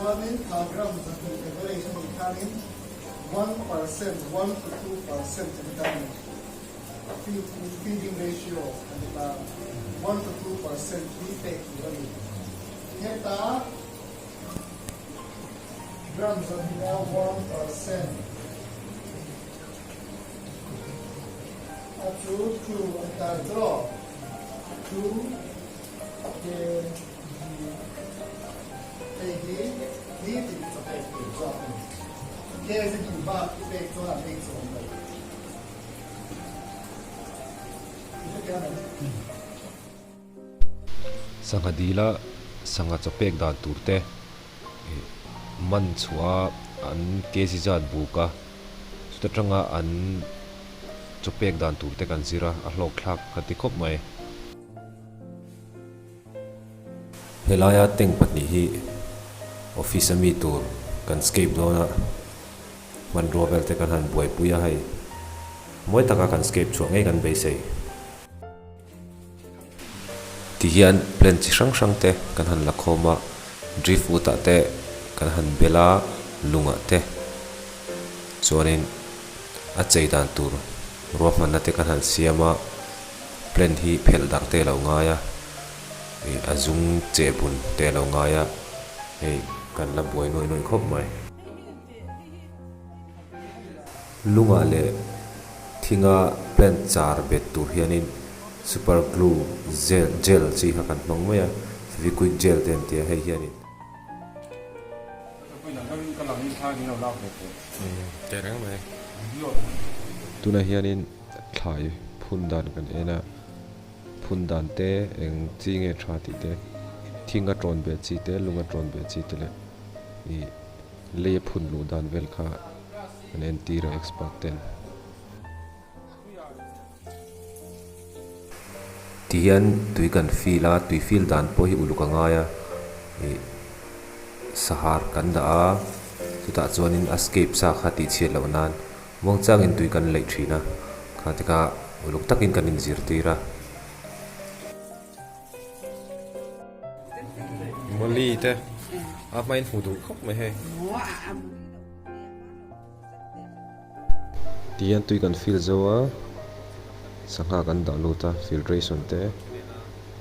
Chuanin kha gram 2 average a nih khanin 1%, 1 to 2% a ni ta a ni. Feed feeding ratio a ni ta. 1 to 2% hi pek tur a ni. Heta gram 2 a 1% a chu 2 a ni ta a ni tawh. 2 kg hei hi nitin chaw pek tur zawk a ni. Kg hnih bak i pek chuan an ei chawm lo. I hrethiam em? Sangha dila sangha chaw pek dan tur te man chhuah a an kg zat buk a, chuta tanga an chaw pek dan tur te kan zir a, a hlawk thlak ka ti khawp mai. Helaia tank pahnih hi office ami tur kan scape dawn a, hmanrua vel te kan han buaipui a hei mawi taka kan scape chhuah ngei kan beisei. Tihian plant chi hrang hrang te kan han la khawm a, driftwood ah te kan han bel a, lungah te chuanin a chei dan tur ruahmanna te kan han siam a. Plant hi phelh darh te a lo ngai a, ih a zung cheh bun te a lo ngai a, hei kan la buai nuai nuai khawp mai. Lungah leh thinga plant char bet tur hianin super glue gel gel chi kha kan hmang mai a, fevikwik gel te an ti a hei hianin. Tunah hianin. Thlai phun dan kan en a, phun dan te eng chi nge tha tih te, thing a tawn beh chi te, lung a tawn beh chi te leh ih lei a phun luh dan vel kha an entir a expert ten. Tihian tui kan feel a, tui feel dan pawh hi uluk a ngai a, ih sahar kan dah a, chutah chuanin a scape sa kha tihchhiat loh nan Muangchangin tui kan leih thin a, kha tikah uluk takin kan inzirtir a. Mawli te a hmain hmu duh khawp mai hei. Tihian tui kan fill zo a, sangha kan dah lut a, filtration te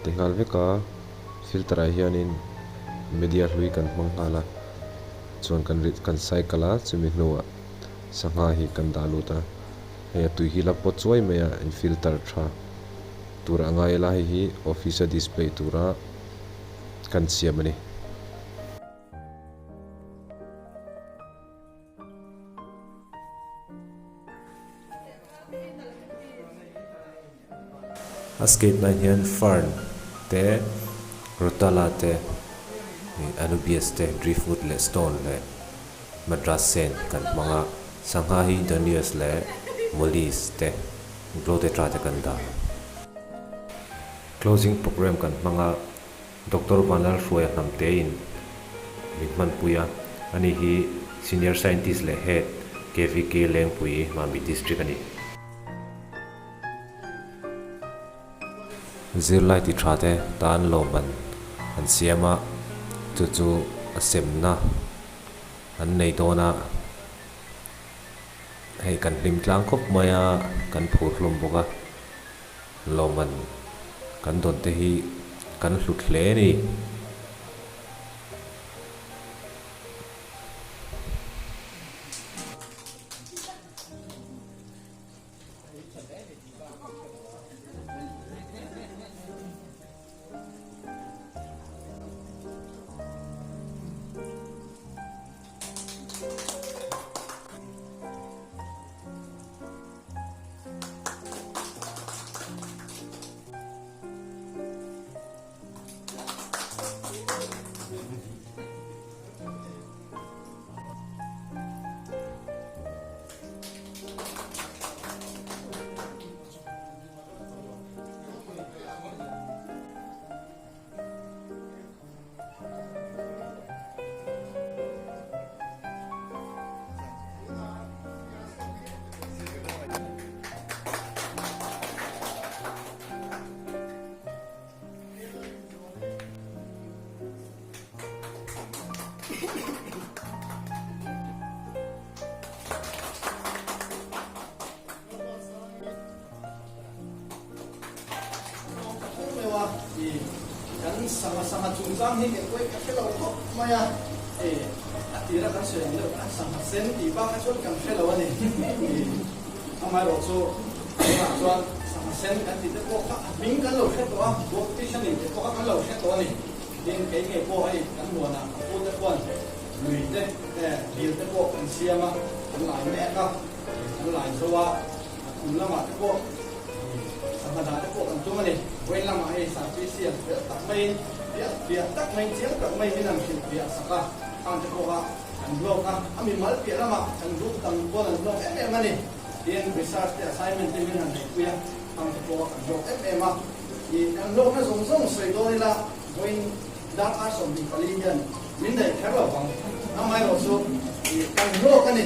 ti nghal vek a, filter ah hianin media hlui kan hmang nghal a, chuan kan kan cycle a chumi hnuah. Sangha hi kan dah lut a, hei a tui hi la pawt chuai mai a, in filter tha tur a ngai ila hei hi office a display tura kan siam a ni. A scape line hian fern te, rotala te, anubias te, driftwood leh stone leh madras sen kan hmang a, sangha hi danios leh mollies te, glotetra te kan dah. Closing programme kan hmang a, Doctor Vanlalhruaia hnamtein min hmanpui a, ani hi Senior Scientist leh Head KVK Lengpui Mamit District a ni. Zirlai ti tha te tan lawmman an siam a, chu chu a semna an nei dawn a, hei kan hlim tlang khawp mai a, kan phur hlawm bawk a, lawmman kan dawn te hi kan hlut hle a ni. Kan sangha sangha chungchang hi kei pawhin ka hre lo khawp mai a, a tira kan sawi ang deuh khan sangha sen tih bak kha chuan kan hre lo a ni. Amaherawh chu tunah chuan sangha sen kan tih te pawh kha a hming kan lo hre tawh a, goldfish a ni tih pawh kha kan lo hre tawh a ni. Tin, kei ngei pawh hei kan huanah ka pute khuan lui te, dil te pawh kan siam a, kan lai mek a, kan lai zo a, a kum lamah te pawh sangha dah te pawh kan tum a ni. Vawiin lamah hei Sarpi siam fel tak maiin, fiah fiah tak maiin, chiang tak maiin min han hrilh fiah sak a, khang te pawh kha kan hlawk a, a mimal piah lamah kan group tam pawn an hlawk em em a ni. Tin, research te assignment te min han neihpui a, khang te pawh kha kan hlawk em em a. I kan hlawkna zawng zawng sawi dawn ila, vawiin darkar 24 hian min daih kher lo vang. Amaherawh chu i kan hlawk a ni.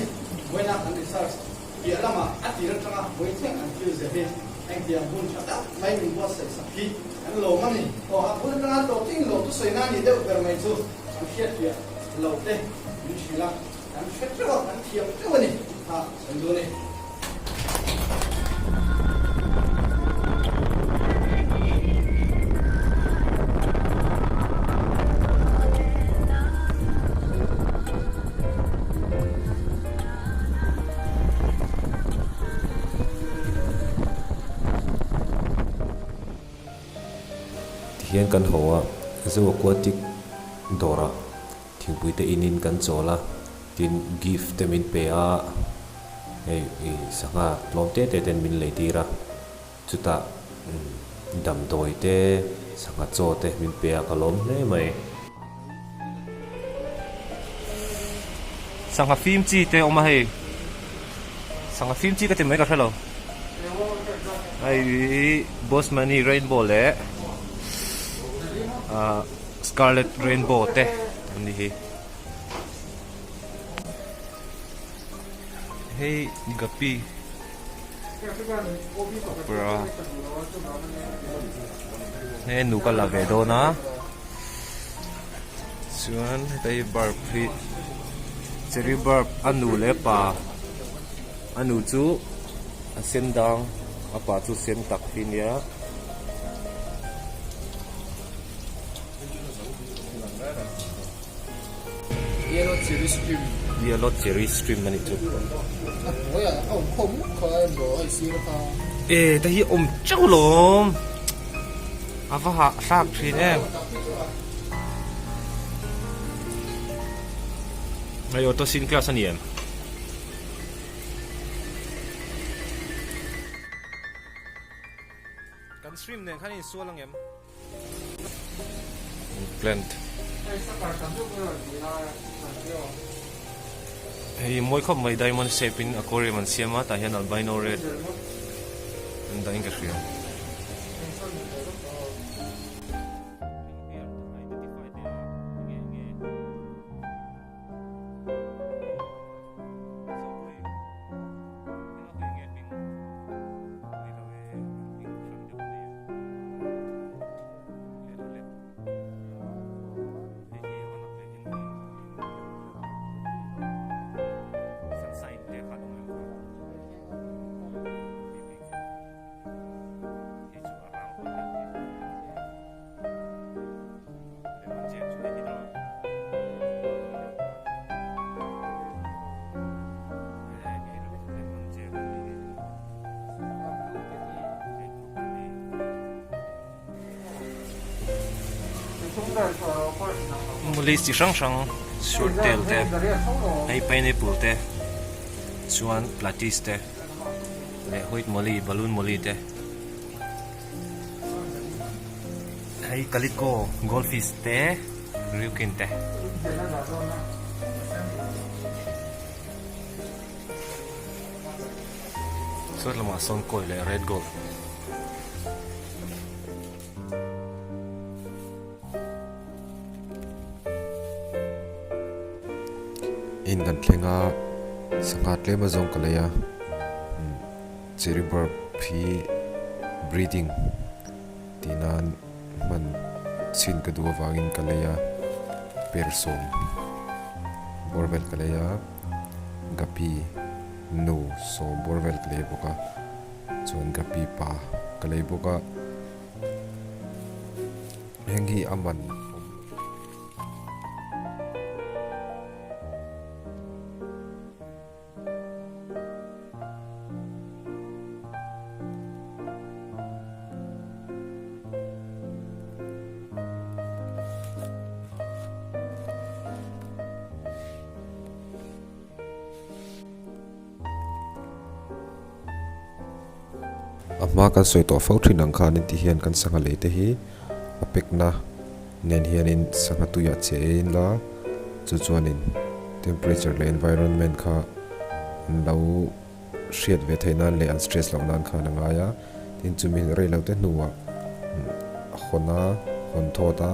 Vawiina kan research piah lamah a tir atanga vawi thleng an thil zir hi engtiang hun tha tak mai min buatsaih sak hi kan lawm a ni. Aw, a bul atanga tawp tling lo chu sawi na nih deuh ber mai chu kan hriatfiah lo te min hrilh a, kan hre teuh a, kan thiam teuh a ni kha sawi duh a ni. Tihian kan haw a, Zo Aquatic dawrah Thingpui te in in kan chawl a, tin gift te min pe a, hei i sangha tlawm te te ten min lei tir a, chutah damdawi te sangha chaw te min pe a ka lawm hle mai. Sangha fim chi te a awm a hei, sangha fim chi ka ti mai ka hre lo, hei Bosmani rainbow leh ahh. Scarlet Rainbow te an ni hi. Hei Guppy Cobra he nu ka la ve dawn a chuan heta hi barb hi cherry barb a nu leh pa a nu chu a sen dang a pa chu sen tak hi nia. Yellow cherry stream. Yellow cherry stream ani chu. A hnuai ah a awm khawm mup kha a emaw a isir kha. E ta hi awm teuh lawm. A va hah hlak thin em. Hei auto sin class ani em. Kan stream nen khan insual ang em? Plant. Hei mawi khawp mai diamond shape in aquarium an siam a tah hian albino red an dah in ka hria. Mawli chi hrang hrang surtail te hei pineapple te chuan platis te leh white mawli balloon mawli te hei calico goldfish te ryukin te. Saw lamah sawn kawi leh red gold. In kan thleng a sangha tlem azawng ka lei a cherry barb hi breeding tih nan hman chhin ka duh avangin ka lei a per sawm. bawr vel ka lei a, Guppy nu sawm bawr vel ka lei bawk a, chuan Guppy pa ka lei bawk a, heng hi a man awm. A hma kan sawi tawh fo thin ang khanin ti hian kan sangha lei te hi a pekna nen hianin sangha tuiah che in la chu chuanin temperature leh environment kha an lo hriat ve theih nan leh an stress loh nan khan a ngai a, tin chumi rei lo te hnuah hawn a hawn thawt a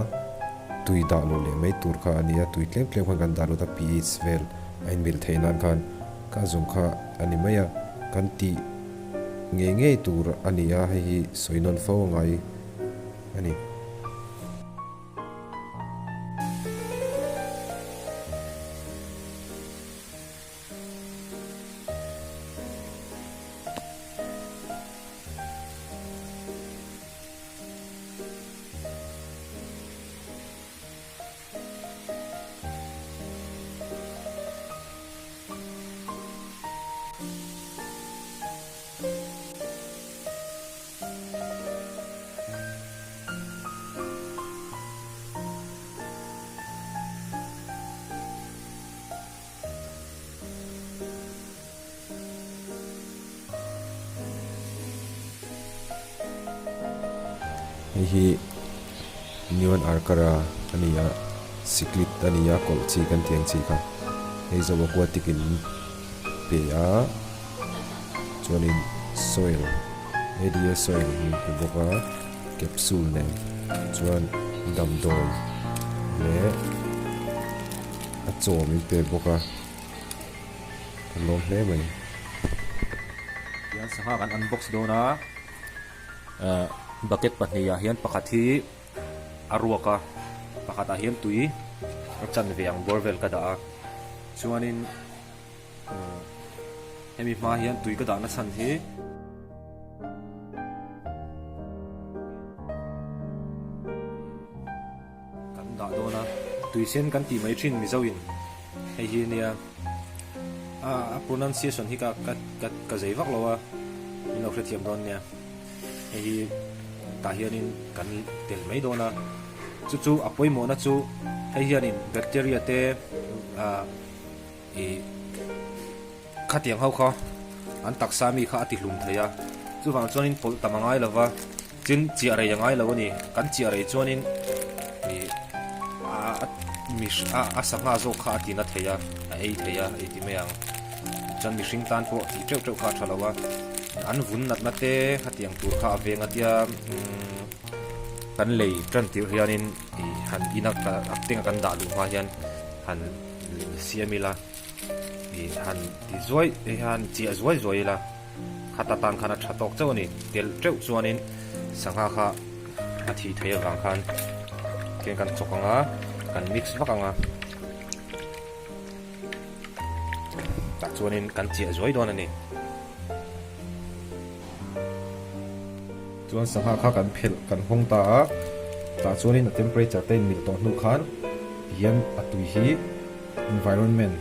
tui dah luh leh mai tur kha a ni a, tui tlem tlem khan kan dah lut a pH vel a inmil theih nan khan ka zawng kha a ni mai a, kan tih ngei ngei tur a ni a, hei hi sawi nawn fo a ngai a ni. Hei hi Neon Arkara a ni a, siklit a ni a, kawlh chi kan tih ang chi kha. Hei zo aquatic in pe a, chuanin soil ADA soil min pe bawk a, capsule nen chuan damdawi leh a chaw min pe bawk a, ka lawm hle mai. Tihian sangha kan unbox dawn a, eh bucket pahnihah hian pakhat hi a ruak a, pakhatah hian tui a chanve ang bawr vel ka dah a, chuanin umm hemi hma hian tui ka dahna chhan hi. Kan dah dawn a, tui sen kan tih mai thin Mizo in hei hi nia a a pronunciation hi ka ka ka ka zei vak lo a min lo hrethiam dawn nia hei hi tah hianin kan tel mai dawn a chu chu a pawimawhna chu hei hianin bacteria te ah ih Khatiang ho kha an taksa mi kha a ti hlum thei a, chuvang chuanin pawlh tam a ngai lo va, tin chiah rei a ngai lo a ni. Kan chiah rei chuanin ih a a a sangha zawk kha a ti na thei a, a ei thei a ei ti mai ang. Chuan mihring tan pawh tih teuh teuh kha a tha lo a, an vun natna te khatiang tur kha a veng a tia umm kan lei tan tirh hianin ih han ina a tenga kan dah luh hma hian han siam ila. Ih han ti zuai ih han chiah zuai zuai ila khata tan khan a tha tawk chauh a ni telh teuh chuanin sangha kha a thih theih avang khan tihian kan chawk ang a kan mix vak ang a tah chuanin kan chiah zuai dawn a ni. Chuan sangha kha kan phelh kan hawng ta a tah chuanin a temperature te inmil tawh hnu khan tihian a tui hi environment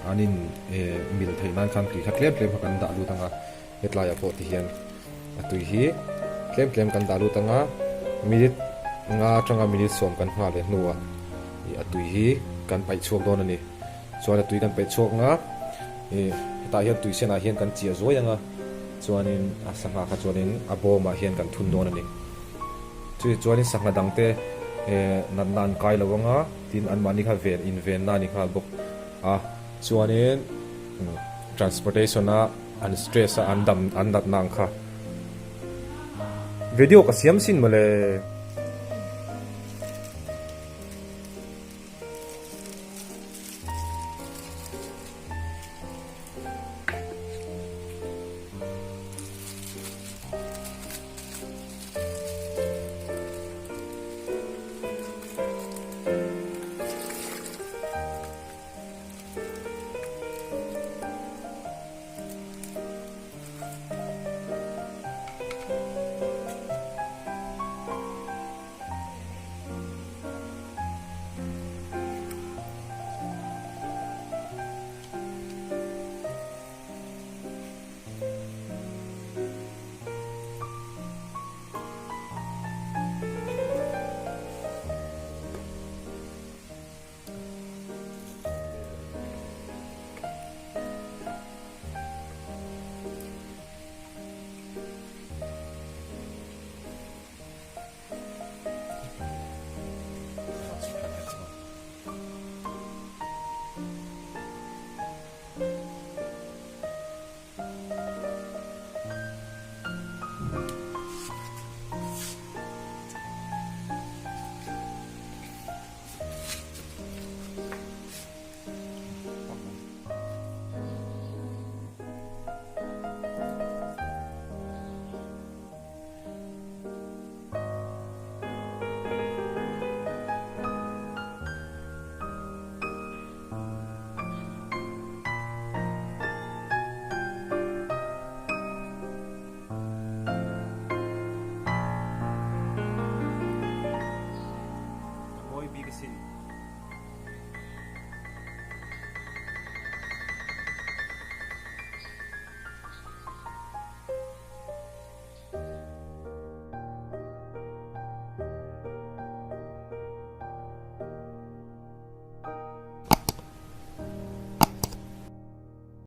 an in eh mil theih nan khan tui kha tlem tlem kha kan dah lut ang a hetlaiah pawh tihian a tui hi tlem tlem kan dah lut ang a minute nga atanga minute sawm kan nghah leh hnuah ih a tui hi kan paih chhuak dawn a ni chuan a tui kan paih chhuak ang a ih hetah hian tui senah hian kan chiah zuai ang a chuanin a sangha kha chuanin a bawmah hian kan thun dawn a ni chutih chuanin sangha dangte eh natna an kai lo ang a. Tin, anmahni kha ven invenna a ni nghal bawk a, chuanin transportation a an stress a an dam an natna ang kha video ka siam sin mawle.